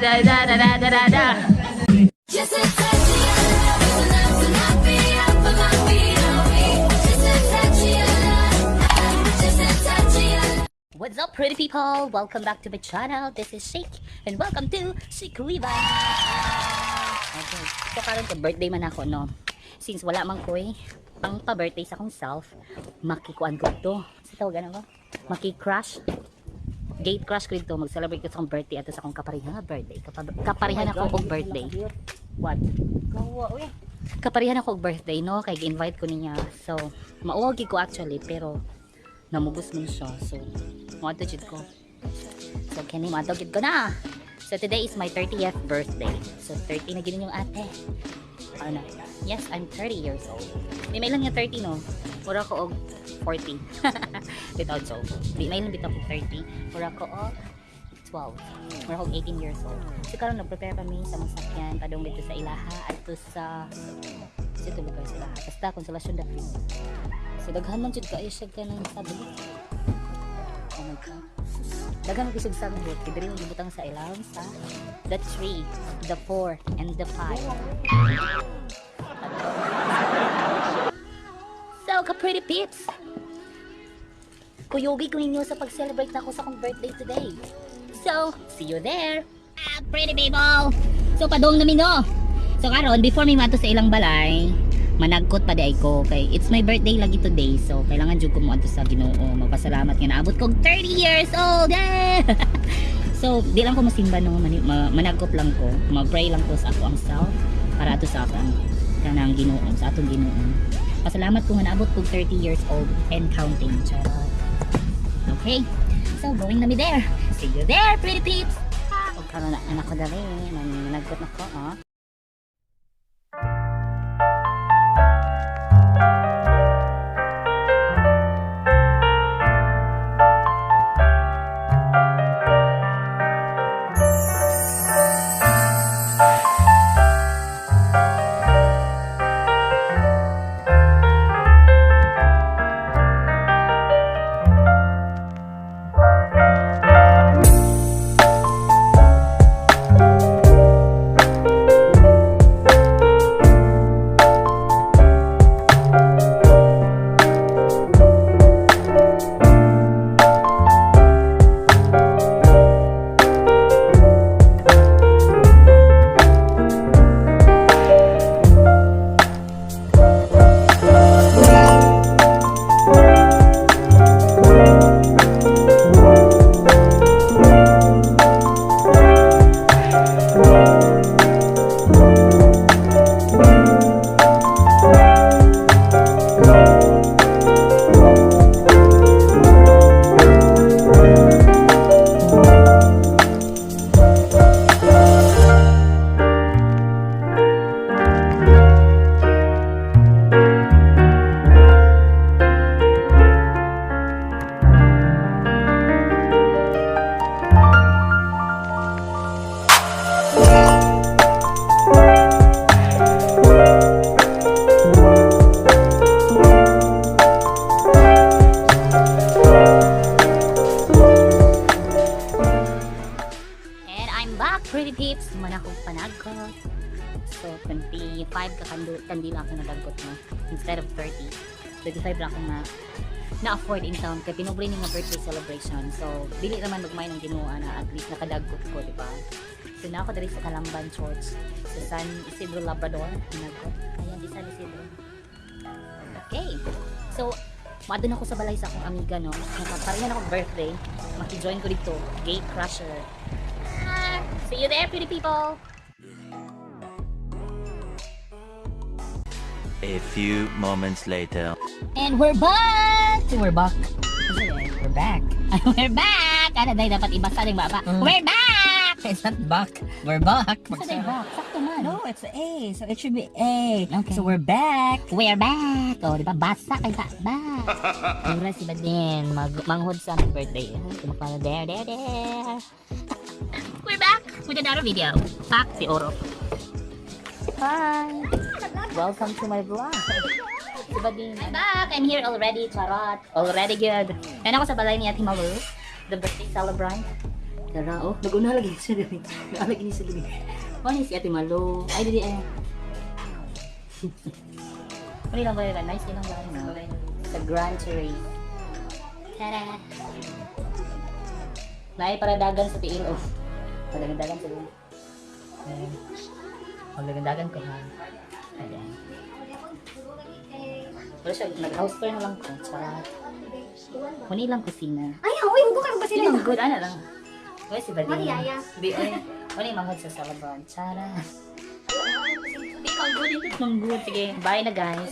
Da da da da da da da. Just a touch of your love is enough to knock me up on my feet. I'm weak. Just a touch of your love. Just a touch of your love. What's up, pretty people? Welcome back to my channel. This is Shake, and welcome to Shake Riva. Okay. So, karon kay birthday man ako, no? Since wala man ko'y pang pa-birthday sa akong self, makikuan ko to. Sa tawagan ako? Maki-crush. Gate crush ko dito. Mag-celebrate ko sa akong birthday ato sa akong kaparihan nga birthday. Kaparihan ako og birthday. What? Gawa, uy. Kaparihan ako og birthday, no? Kay gi-invite ko niya. So, mauwag ko actually, pero namugos man siya. So, moadto jud ko. So, kini moadto jud ko na. So, today is my 30th birthday. So, 30 na gid yung ate. Ano? Yes, I'm 30 years old. Di may lang nga 30, no? Mura ko og 40. Bitaw joke. Di may lang bitaw og 30. Mura ko og 12. Mura ko og 18 years old. So, karon nag-prepare pa mi sa mga sakyan padung dito sa Ilaha at sa ito lugar sa Ilaha. Basta, Consolacion da Cruz. So, daghan man jud kaayo siya kanang sabi. Oh my God. Daghan man kisig sagbot. Kay diri mo gibutang sa ilawom sa the 3, the 4, and the 5. So, ka pretty peeps. Kuyugi ko ninyo sa pag-celebrate na ako sa akong birthday today. So, see you there. Ah, pretty people. So, padong namin no. So, karon before mi mato sa ilang balay, managkot pa di ko kay it's my birthday lagi today. So, kailangan jud ko moadto sa Ginoo. Magpasalamat nga naabot kog 30 years old. Yeah! So, di lang ko masimba no, managkot lang ko, mag-pray lang ko sa ako ang self para ato sa akong kanang Ginoo, sa atong Ginoo. Pasalamat ko nga naabot kog 30 years old and counting. Charot. Okay. So, going na mi there. See you there, pretty peeps. Og karon na anak ko dali, managkot na ko, oh. And I'm back, pretty peeps. Man ako panagkot. So, 25 ka kandila ako nadagkot mo. Instead of 30. 25 ra ako na na-afford in town kay pinubre ni nga birthday celebration. So, dili naman magmay ng Ginoo na at least nakadagkot ko, di ba? So, na ako diri sa Kalamban Church sa San Isidro Labrador. Nagkot. Ayan, di San Isidro. Okay. So, maadto na ako sa balay sa akong amiga, no? Nakaparehan ako birthday. Maki-join ko dito. Gate Crusher. Ah, see you there, pretty people! A few moments later. And we're back! We're back. We're back. We're back! Ano dahil dapat ibasa rin baba? We're back! It's not back. We're back. Sa day back? Sakto man. No, it's A. So it should be A. Okay. So we're back. We're back! O, di ba? Basa kay ba? Back! Mura si Badin. Manghod sa aming birthday. Tumakala there, there, there. We're back with another video. Pak si Oro. Hi! Welcome to my vlog. Si Badin. I'm back! I'm here already, charot. Already good. And ako sa balay ni Ate Malu, the birthday celebrant. Tara, oh. Naguna lagi siya diri. Naa lagi ni siya diri. Mao ni si Ate Malo. Ay, dili eh. Mao lang ba nice ilang ba no? Sa Grand Terrace. Tara. Naay para dagan sa tiil oh. Padagan-dagan sa tiil. Ayan. Pagdagan-dagan ko ha. Ayan. Wala siya, nag-house tour na lang ko. Charot. Muna lang kusina. Ay, uy, huwag kayo ba sila? Sino good? Ano lang? Wala si Bading. Mariaya. Di, ay. Wala yung manghod sa Salaban. Charot. Di, manghod. Hindi, manghod. Sige, bye na, guys.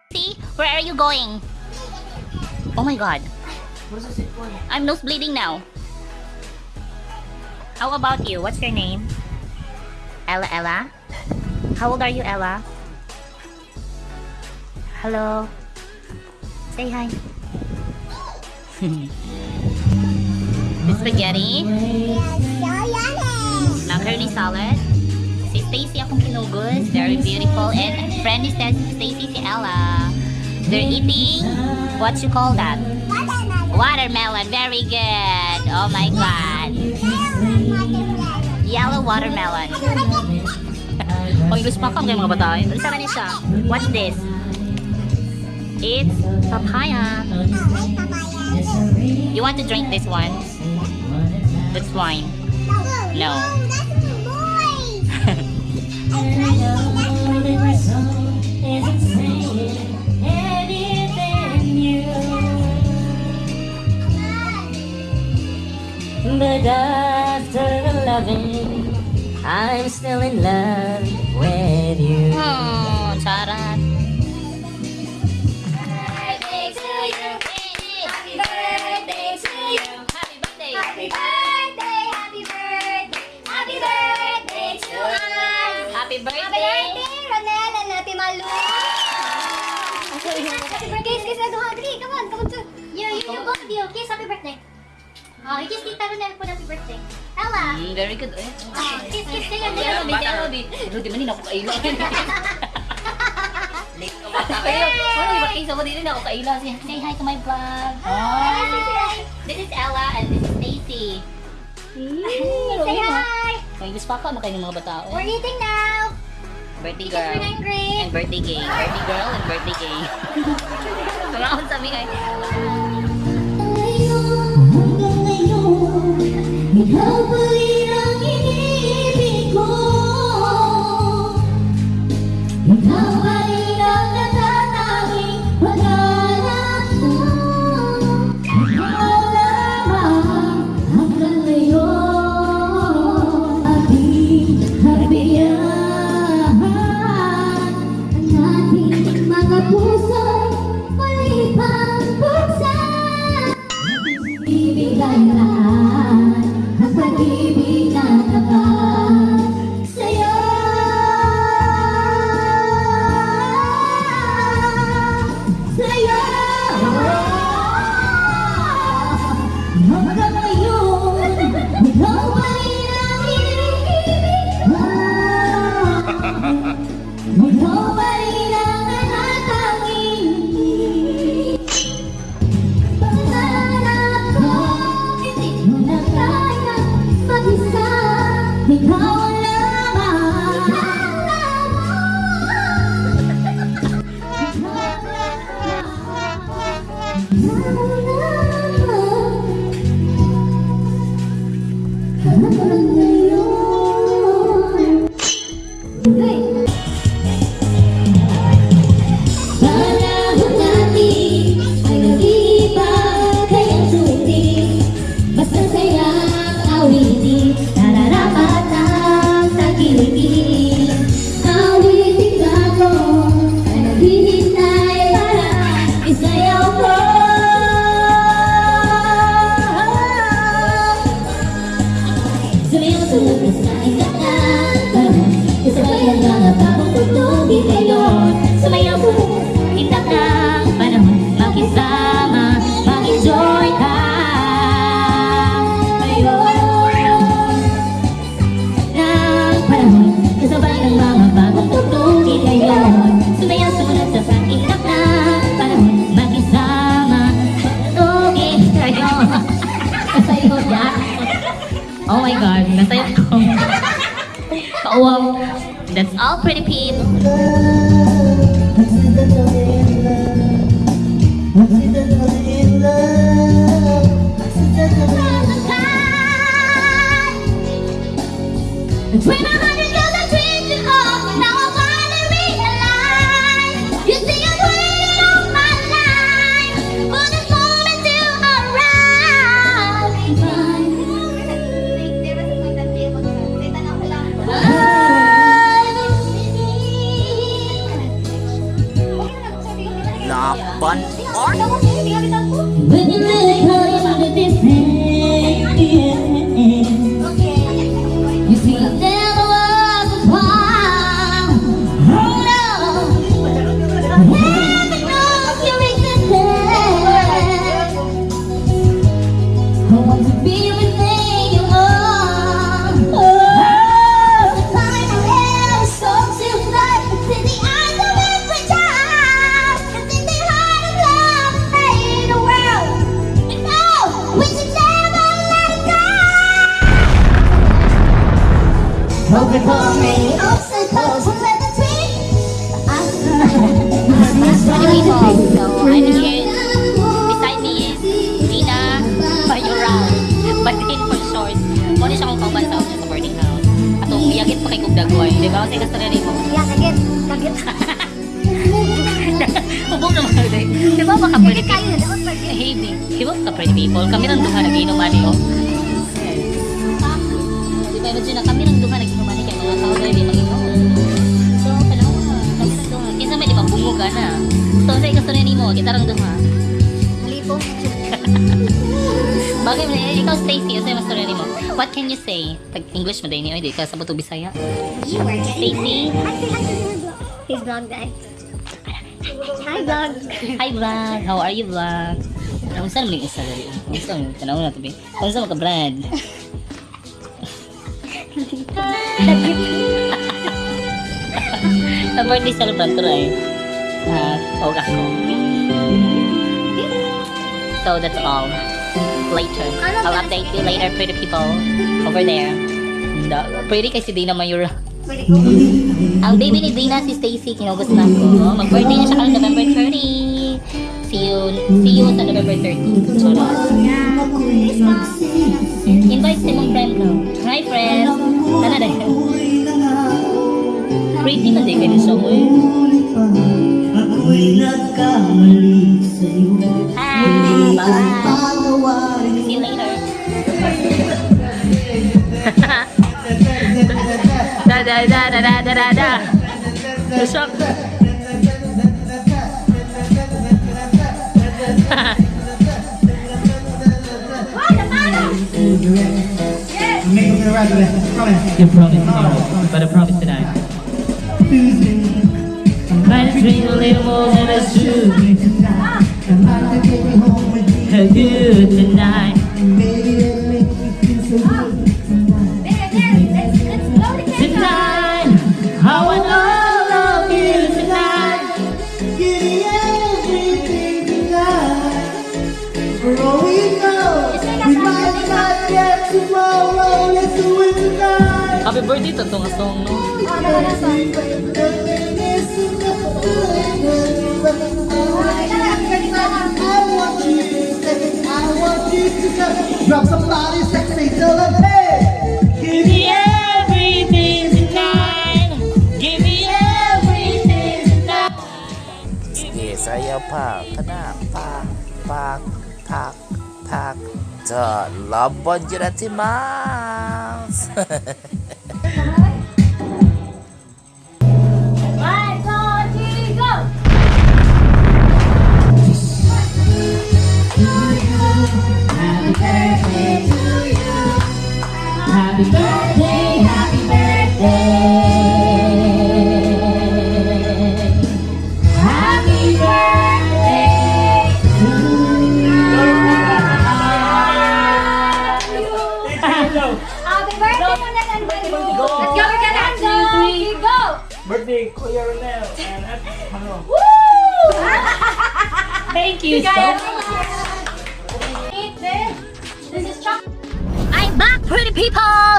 See? Where are you going? Oh my God. I'm nose bleeding now. How about you? What's your name? Ella Ella? How old are you, Ella? Hello. Say hi. Spaghetti. Macaroni salad. Si Stacy akong kinugos. Very beautiful. And friend ni Stacy si Ella. They're eating, what you call that? Watermelon. Very good. Oh my God. Yellow watermelon. Pag gusto pa kang mga bata. Unsa man ni siya? What's this? It's papaya. You want to drink this one? That's wine. No. That's for boys. I tried to say that's for boys. Isn't saying anything new. But after loving, I'm still in love with you. Oh, charot. Birthday to you. Happy birthday to you. Happy birthday. Happy birthday, happy birthday, happy birthday to us. Happy Happy birthday. birthday, Ronel and Ate Malu! Happy birthday! Kiss, kiss, ano, Adri! Come on, come on. You both of you. Kiss, happy birthday. Oh, you kiss Tita Ronel po, happy birthday. Ella! Very good. Eh. Oh, kiss, kiss, kayo. Pero, pero, di man din ako kaila. Pero, wala iba kayo sa di rin ako kaila. Say hi to my vlog. Hi! This is Ella and this is Stacy. Say hi! May gusto pa ka makain ng mga bata. We're eating now! Birthday Because girl. we're hungry! And birthday gay. Birthday girl and birthday gay. Wala akong sabi ay. Hanggang ngayon, ikaw pa rin ang iniibig ko. Ikaw pa rin ang natatanging pangarap ko. Ikaw lamang hanggang ngayon. Ating harian, ang ating mga puso muli pang buksan. Ibigay lahat ang pag-ibig na tapat sa'yo. Sa'yo. Hanggang ngayon, ikaw pa rin ang iniibig ko. Ikaw pa rin ang natatanging pangarap ko. Hindi Oh my God, nasayop ko. Kauwaw. That's all, pretty people. Accidentally in love. Accidentally in Dream 100 years I dreamed it all, but now I finally realize. You see, I've waited all my life for this moment to arrive. Laban. When you really come to this end. You see, there was a time. Oh no, heaven knows your existence. I want to be everything you are. Oh, the time I ever saw tonight. It's in the eyes of every child. It's in the heart of love that made the world. And oh, we should never let it go. Overcome many Obstacles will let the dream. Pretty people, so I'm here. Beside me is Dina Mayoral. Badin for short. Mao ni siya akong kauban sa boarding house. Atong miyagit pa kay kog dagway. Di ba? Kasi gusto rin mo. Yeah, kagit. Kagit. Hubog naman kayo. Di ba baka pretty Kagit kayo. Daot pa. Hey, di ba ka pretty people? Kami lang duha nag-inuman eh, oh. Di ba, imagine na kami lang duha nag-inuman eh, kay mga tao na hindi mag-inom. So, tanawa, kami lang duha. Kinsa may di ba bungog ka na. So, sa ikaw nimo, kita lang duha. Malipong. Bagay mo na, ikaw Stacy, ano yung mastorya nimo? What can you say? Tag English mo dahil ni, oy, di ka sa buto Bisaya. You were getting Stacy? Hi, say hi to your vlog. His vlog, guys. Hi, vlog. Hi vlog, how are you, vlog? Ang saan mo yung isa dali? Ang saan mo? Tanaw na tabi. Ang saan mo ka, Brad? Sa birthday celebrant to eh. Ah, og ako. So that's all. Later. I'll update you later, pretty people. Over there. Pretty kasi Dina Mayura. Pwede ko. Ang baby ni Dina, si Stacy, kinugos na ako. Mag-birthday na siya karon November 30. See you sa November 30. Charot. Invite si mong friend no. Hi, friends. Tara na. Pretty man din kayo siya mo eh. Ako'y nagkamali sa'yo. Hi, bye. Patawarin. See you later. Da da da da da da da da. Shock. You promise tomorrow, but I promise tonight. I might drink a little more than I should. I'd like to take you home with me. Good tonight. Baby, that make me feel so good tonight. There, there. Let's blow the candle. Tonight, I want all of you tonight. Give me everything tonight. For all we know, we might not get tomorrow. Let's do it tonight. Happy birthday to tong song, no? Oh, no, no, no. I want you, I want you to drop somebody sexy, tell them, hey, Give me everything tonight. Give me everything tonight. Sige, sayaw pa. Kana, pa, pak, pak, pak. Da, laban dyan na si Miles. One, two, three, go! Happy birthday to you. Happy birthday, happy birthday. Happy birthday to Happy birthday, Ronel and Malu. Let's go, we're gonna two, three, go! Birthday, Kuya Ronel and Ate Mano. Woo! Thank you so much. Eat this. This is chocolate. I'm back, pretty people!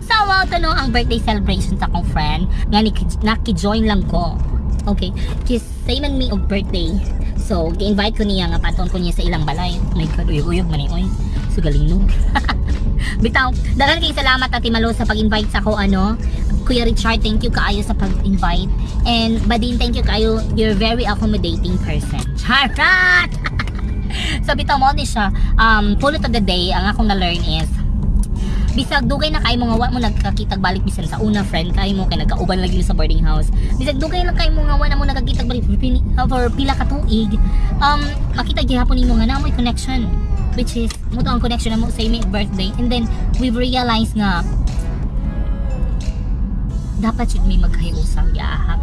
So, mao to no, ang birthday celebration sa akong friend nga naki-join lang ko. Okay, kis same man me og birthday. So, gi-invite ko niya nga paton ko niya sa ilang balay. Oh my God, uyog-uyog man ni oy. So galing no. Bitaw, daghan kay salamat, Ate Malo, sa pag-invite sa ko ano. Kuya Richard, thank you kaayo sa pag-invite. And Badin, thank you kaayo. You're very accommodating person. Charot! So bitaw mo ni siya. Pulot of the day, ang akong na-learn is bisag dugay na kay mo nga wa mo nagkakitag balik, bisan sa una friend kay mo kay nagkauban lagi sa boarding house, bisag dugay lang kay mo nga wa na mo nagkakitag balik for pila ka tuig, makita gihapon nimo nga naa moy connection, which is mo to ang connection na mo sa imong birthday. And then we've realized nga dapat jud may magkahiusang giahak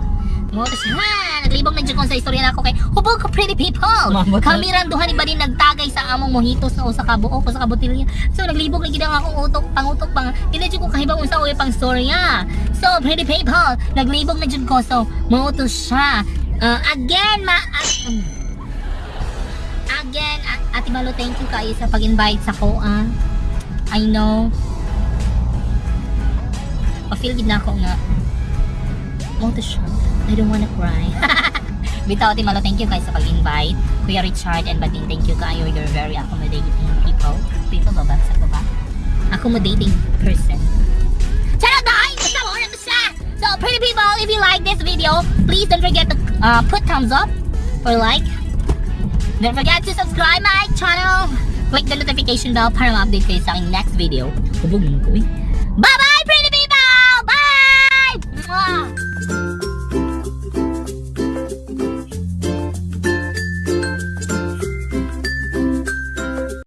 mo to siya. Ha, naglibog na jud ko sa istorya nako kay hubog ko, pretty people. Mamot. Kami rang duha ni Badin nagtagay sa among mojitos na usa ka buok, usa ka botelya. So naglibog lagi ang akong utok, pangutok pang dili jud ko kahibaw unsa uy pang storya. So pretty people, naglibog na jud ko. So mao to siya. Again, Ate Malo, thank you kaayo sa pag-invite sa ko ah. I know. Pa-feel gid na ako nga mao to siya. I don't wanna cry. Bitaw, Ate Malo, thank you guys sa pag-invite. Kuya Richard and Bading, thank you kaayo. You're very accommodating people. People ba ba? Sa ba? Accommodating person. Charot na! Ay! Basta mo na siya! So, pretty people, if you like this video, please don't forget to put thumbs up or like. Don't forget to subscribe my channel. Click the notification bell para ma-update kayo sa aking next video. Hubog naman ko eh. Bye-bye!